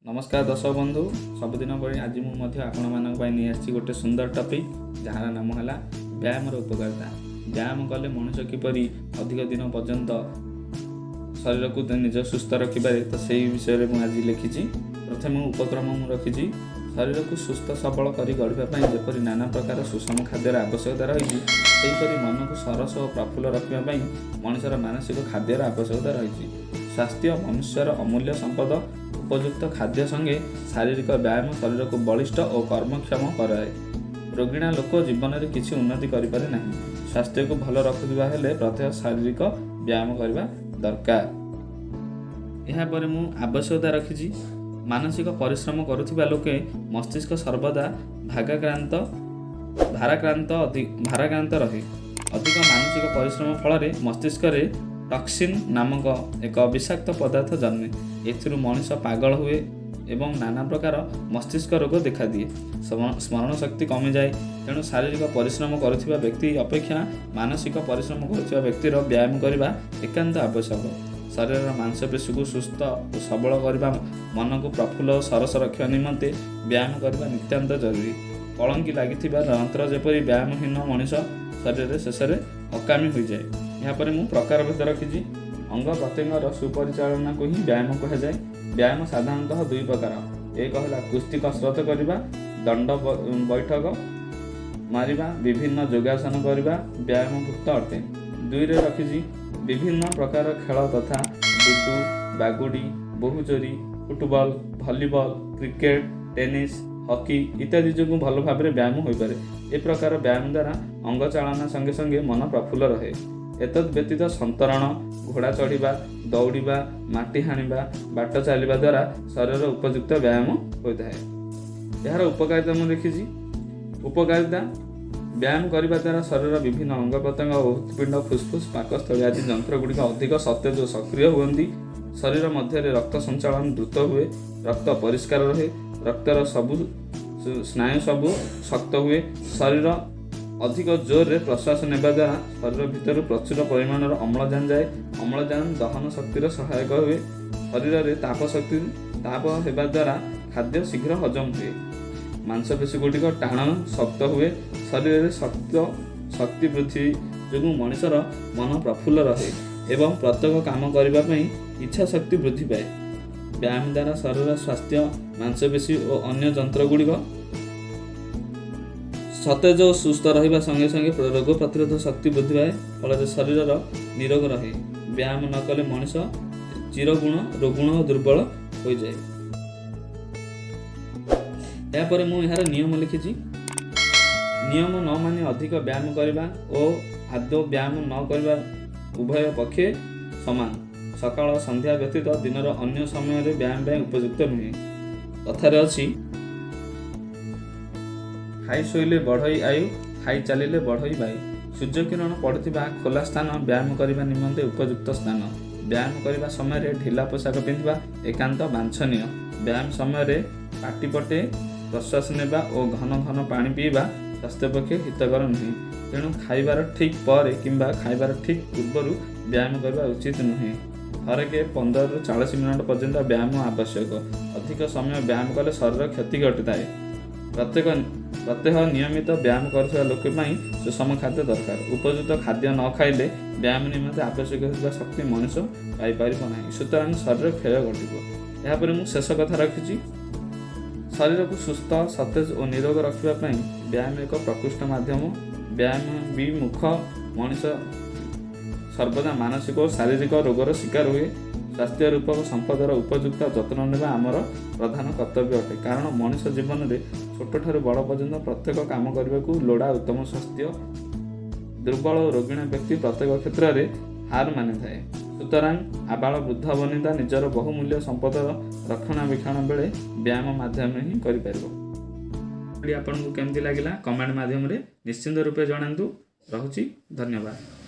ନମସ୍କାର ଦର୍ଶକ ବନ୍ଧୁ, ସବୁଦିନ ଭଳି ଆଜି ମୁଁ ମଧ୍ୟ ଆପଣମାନଙ୍କ ପାଇଁ ନେଇ ଆସିଛି ଗୋଟେ ସୁନ୍ଦର ଟପିକ୍, ଯାହାର ନାମ ହେଲା ବ୍ୟାୟାମର ଉପକାରିତା। ବ୍ୟାୟାମ କଲେ ମଣିଷ କିପରି ଅଧିକ ଦିନ ପର୍ଯ୍ୟନ୍ତ ଶରୀରକୁ ନିଜ ସୁସ୍ଥ ରଖିପାରେ, ତ ସେଇ ବିଷୟରେ ମୁଁ ଆଜି ଲେଖିଛି। ପ୍ରଥମେ ଉପକ୍ରମ ମୁଁ ରଖିଛି, ଶରୀରକୁ ସୁସ୍ଥ ସବଳ କରି ଗଢ଼ିବା ପାଇଁ ଯେପରି ନାନା ପ୍ରକାର ସୁଷମ ଖାଦ୍ୟର ଆବଶ୍ୟକତା ରହିଛି, ସେହିପରି ମନକୁ ସରସ ଓ ପ୍ରଫୁଲ୍ଲ ରଖିବା ପାଇଁ ମଣିଷର ମାନସିକ ଖାଦ୍ୟର ଆବଶ୍ୟକତା ରହିଛି। ସ୍ୱାସ୍ଥ୍ୟ ମନୁଷ୍ୟର ଅମୂଲ୍ୟ ସମ୍ପଦ। ଉପଯୁକ୍ତ ଖାଦ୍ୟ ସଙ୍ଗେ ଶାରୀରିକ ବ୍ୟାୟାମ ଶରୀରକୁ ବଳିଷ୍ଠ ଓ କର୍ମକ୍ଷମ କରାଏ। ରୋଗିଣା ଲୋକ ଜୀବନରେ କିଛି ଉନ୍ନତି କରିପାରେ ନାହିଁ। ସ୍ୱାସ୍ଥ୍ୟକୁ ଭଲ ରଖୁଥିବା ହେଲେ ପ୍ରତ୍ୟହ ଶାରୀରିକ ବ୍ୟାୟାମ କରିବା ଦରକାର। ଏହାପରେ ମୁଁ ଆବଶ୍ୟକତା ରଖିଛି। ମାନସିକ ପରିଶ୍ରମ କରୁଥିବା ଲୋକେ ମସ୍ତିଷ୍କ ସର୍ବଦା ଭାଗାକ୍ରାନ୍ତ ଭାରାକ୍ରାନ୍ତ ଭାରାକ୍ରାନ୍ତ ରହେ। ଅଧିକ ମାନସିକ ପରିଶ୍ରମ ଫଳରେ ମସ୍ତିଷ୍କରେ ଟକ୍ସିନ୍ ନାମକ ଏକ ବିଷାକ୍ତ ପଦାର୍ଥ ଜନ୍ମେ। ଏଥିରୁ ମଣିଷ ପାଗଳ ହୁଏ ଏବଂ ନାନା ପ୍ରକାର ମସ୍ତିଷ୍କ ରୋଗ ଦେଖାଦିଏ। ସ୍ମରଣ ଶକ୍ତି କମିଯାଏ। ତେଣୁ ଶାରୀରିକ ପରିଶ୍ରମ କରୁଥିବା ବ୍ୟକ୍ତି ଅପେକ୍ଷା ମାନସିକ ପରିଶ୍ରମ କରୁଥିବା ବ୍ୟକ୍ତିର ବ୍ୟାୟାମ କରିବା ଏକାନ୍ତ ଆବଶ୍ୟକ। ଶରୀରର ମାଂସପେଶୀକୁ ସୁସ୍ଥ ଓ ସବଳ କରିବା, ମନକୁ ପ୍ରଫୁଲ୍ଲ ଓ ସରସ ରଖିବା ନିମନ୍ତେ ବ୍ୟାୟାମ କରିବା ନିତାନ୍ତ ଜରୁରୀ। କଳଙ୍କି ଲାଗିଥିବା ଯନ୍ତ୍ର ଯେପରି ବ୍ୟାୟାମହୀନ ମଣିଷ ଶରୀରରେ ଶେଷରେ ଅକାମୀ ହୋଇଯାଏ। ଏହାପରେ ମୁଁ ପ୍ରକାର ଭେଦ ରଖିଛି। ଅଙ୍ଗ ପ୍ରତ୍ୟଙ୍ଗର ସୁପରିଚାଳନାକୁ ହିଁ ବ୍ୟାୟାମ କୁହାଯାଏ। ବ୍ୟାୟାମ ସାଧାରଣତଃ ଦୁଇ ପ୍ରକାର। ଏକ ହେଲା କୁସ୍ତି କସରତ କରିବା, ଦଣ୍ଡ ବୈଠକ ମାରିବା, ବିଭିନ୍ନ ଯୋଗାସନ କରିବା ବ୍ୟାୟାମଭୁକ୍ତ ଅଟେ। ଦୁଇରେ ରଖିଛି, ବିଭିନ୍ନ ପ୍ରକାର ଖେଳ ତଥା ଲୁଡୁ, ବାଗୁଡ଼ି, ବୋହୁଚୋରି, football, volleyball, cricket, tennis, hockey ଇତ୍ୟାଦି ଯୋଗୁଁ ଭଲ ଭାବରେ ବ୍ୟାୟାମ ହୋଇପାରେ। ଏ ପ୍ରକାର ବ୍ୟାୟାମ ଦ୍ୱାରା ଅଙ୍ଗ ଚାଳନା ସଙ୍ଗେ ସଙ୍ଗେ ମନ ପ୍ରଫୁଲ୍ଲ ରହେ। ଏତଦ୍ ବ୍ୟତୀତ ସନ୍ତରଣ, ଘୋଡ଼ା ଚଢ଼ିବା, ଦୌଡ଼ିବା, ମାଟି ହାଣିବା, ବାଟ ଚାଲିବା ଦ୍ୱାରା ଶରୀରର ଉପଯୁକ୍ତ ବ୍ୟାୟାମ ହୋଇଥାଏ। ଏହାର ଉପକାରିତା ମୁଁ ଦେଖିଛି। ଉପକାରିତା: ବ୍ୟାୟାମ କରିବା ଦ୍ୱାରା ଶରୀରର ବିଭିନ୍ନ ଅଙ୍ଗ ପ୍ରତ୍ୟଙ୍ଗ ଓ ହୃତ୍ପିଣ୍ଡ, ଫୁସଫୁସ, ପାକସ୍ଥଳୀ ଆଦି ଯନ୍ତ୍ର ଗୁଡ଼ିକ ଅଧିକ ସତେଜ ଓ ସକ୍ରିୟ ହୁଅନ୍ତି। ଶରୀର ମଧ୍ୟରେ ରକ୍ତ ସଞ୍ଚାଳନ ଦ୍ରୁତ ହୁଏ। ରକ୍ତ ପରିଷ୍କାର ରହେ। ରକ୍ତର ସବୁ ସ୍ନାୟୁ ସବୁ ଶକ୍ତ ହୁଏ। ଶରୀର ଅଧିକ ଜୋରରେ ପ୍ରଶ୍ୱାସ ନେବା ଦ୍ୱାରା ଶରୀର ଭିତରୁ ପ୍ରଚୁର ପରିମାଣର ଅମ୍ଳଜାନ ଯାଏ। ଅମ୍ଳଜାନ ଦହନ ଶକ୍ତିର ସହାୟକ ହୁଏ। ଶରୀରରେ ତାପ ଶକ୍ତି ତାପ ହେବା ଦ୍ୱାରା ଖାଦ୍ୟ ଶୀଘ୍ର ହଜମ ହୁଏ। ମାଂସପେଶୀ ଗୁଡ଼ିକ ଟାଣ ଶକ୍ତ ହୁଏ। ଶରୀରରେ ଶକ୍ତି ବୃଦ୍ଧି ଯୋଗୁଁ ମଣିଷର ମନ ପ୍ରଫୁଲ୍ଲ ରହେ ଏବଂ ପ୍ରତ୍ୟେକ କାମ କରିବା ପାଇଁ ଇଚ୍ଛା ଶକ୍ତି ବୃଦ୍ଧି ପାଏ। ବ୍ୟାୟାମ ଦ୍ୱାରା ଶରୀର ସ୍ୱାସ୍ଥ୍ୟ, ମାଂସପେଶୀ ଓ ଅନ୍ୟ ଯନ୍ତ୍ର ଗୁଡ଼ିକ ସତେଜ ଓ ସୁସ୍ଥ ରହିବା ସଙ୍ଗେ ସଙ୍ଗେ ରୋଗ ପ୍ରତିରୋଧ ଶକ୍ତି ବୃଦ୍ଧି ପାଏ। ଫଳରେ ଶରୀରର ନିରୋଗ ରହେ। ବ୍ୟାୟାମ ନ କଲେ ମଣିଷ ଚିରଗୁଣ ରୋଗୁଣ ଓ ଦୁର୍ବଳ ହୋଇଯାଏ। ଏହାପରେ ମୁଁ ଏହାର ନିୟମ ଲେଖିଛି। ନିୟମ ନ ମାନି ଅଧିକ ବ୍ୟାୟାମ କରିବା ଓ ଆଦୌ ବ୍ୟାୟାମ ନ କରିବା ଉଭୟ ପକ୍ଷେ ସମାନ। ସକାଳ ସନ୍ଧ୍ୟା ବ୍ୟତୀତ ଦିନର ଅନ୍ୟ ସମୟରେ ବ୍ୟାୟାମ ପାଇଁ ଉପଯୁକ୍ତ ନୁହେଁ। କଥାରେ ଅଛି, ଖାଇ ଶୋଇଲେ ବଢ଼ଇ ଆୟୁ, ଖାଇ ଚାଲିଲେ ବଢ଼ଇ ବାୟୁ। ସୂର୍ଯ୍ୟକିରଣ ପଡ଼ୁଥିବା ଖୋଲା ସ୍ଥାନ ବ୍ୟାୟାମ କରିବା ନିମନ୍ତେ ଉପଯୁକ୍ତ ସ୍ଥାନ। ବ୍ୟାୟାମ କରିବା ସମୟରେ ଢିଲା ପୋଷାକ ପିନ୍ଧିବା ଏକାନ୍ତ ବାଞ୍ଛନୀୟ। ବ୍ୟାୟାମ ସମୟରେ ପାଟି ପଟେ ପ୍ରଶ୍ୱାସ ନେବା ଓ ଘନ ଘନ ପାଣି ପିଇବା ସ୍ୱାସ୍ଥ୍ୟ ପକ୍ଷେ ହିତକର ନୁହେଁ। ତେଣୁ ଖାଇବାର ଠିକ୍ ପରେ କିମ୍ବା ଖାଇବାର ଠିକ୍ ପୂର୍ବରୁ ବ୍ୟାୟାମ କରିବା ଉଚିତ ନୁହେଁ। ଥରକେ 15ରୁ 40 ମିନିଟ୍ ପର୍ଯ୍ୟନ୍ତ ବ୍ୟାୟାମ ଆବଶ୍ୟକ। ଅଧିକ ସମୟ ବ୍ୟାୟାମ କଲେ ଶରୀର କ୍ଷତି ଘଟିଥାଏ। ପ୍ରତ୍ୟହ ନିୟମିତ ବ୍ୟାୟାମ କରୁଥିବା ଲୋକ ପାଇଁ ସୁଷମ ଖାଦ୍ୟ ଦରକାର। ଉପଯୁକ୍ତ ଖାଦ୍ୟ ନ ଖାଇଲେ ବ୍ୟାୟାମ ନିମନ୍ତେ ଆବଶ୍ୟକ ହେଉଥିବା ଶକ୍ତି ମଣିଷ ପାଇପାରିବ ନାହିଁ। ସୁତରାଂ ଶରୀର କ୍ଷୟ ଘଟିବ। ଏହାପରେ ମୁଁ ଶେଷ କଥା ରଖିଛି। ଶରୀରକୁ ସୁସ୍ଥ, ସତେଜ ଓ ନିରୋଗ ରଖିବା ପାଇଁ ବ୍ୟାୟାମ ଏକ ପ୍ରକୃଷ୍ଟ ମାଧ୍ୟମ। ବ୍ୟାୟାମ ବିମୁଖ ମଣିଷ ସର୍ବଦା ମାନସିକ ଓ ଶାରୀରିକ ରୋଗର ଶିକାର ହୁଏ। ସ୍ୱାସ୍ଥ୍ୟ ରୂପକ ସମ୍ପଦର ଉପଯୁକ୍ତ ଯତ୍ନ ନେବା ଆମର ପ୍ରଧାନ କର୍ତ୍ତବ୍ୟ ଅଟେ। କାରଣ ମଣିଷ ଜୀବନରେ ଛୋଟଠାରୁ ବଡ଼ ପର୍ଯ୍ୟନ୍ତ ପ୍ରତ୍ୟେକ କାମ କରିବାକୁ ଲୋଡ଼ା ଉତ୍ତମ ସ୍ୱାସ୍ଥ୍ୟ। ଦୁର୍ବଳ ଓ ରୋଗିଣା ବ୍ୟକ୍ତି ପ୍ରତ୍ୟେକ କ୍ଷେତ୍ରରେ ହାର ମାନିଥାଏ। ସୁତରାଂ ଆବାଳ ବୃଦ୍ଧ ବନିତା ନିଜର ବହୁମୂଲ୍ୟ ସମ୍ପଦର ରକ୍ଷଣାବେକ୍ଷଣ ବେଳେ ବ୍ୟାୟାମ ମାଧ୍ୟମରେ ହିଁ କରିପାରିବ। ଆପଣଙ୍କୁ କେମିତି ଲାଗିଲା, କମେଣ୍ଟ ମାଧ୍ୟମରେ ନିଶ୍ଚିନ୍ତ ରୂପେ ଜଣାନ୍ତୁ। ରହୁଛି, ଧନ୍ୟବାଦ।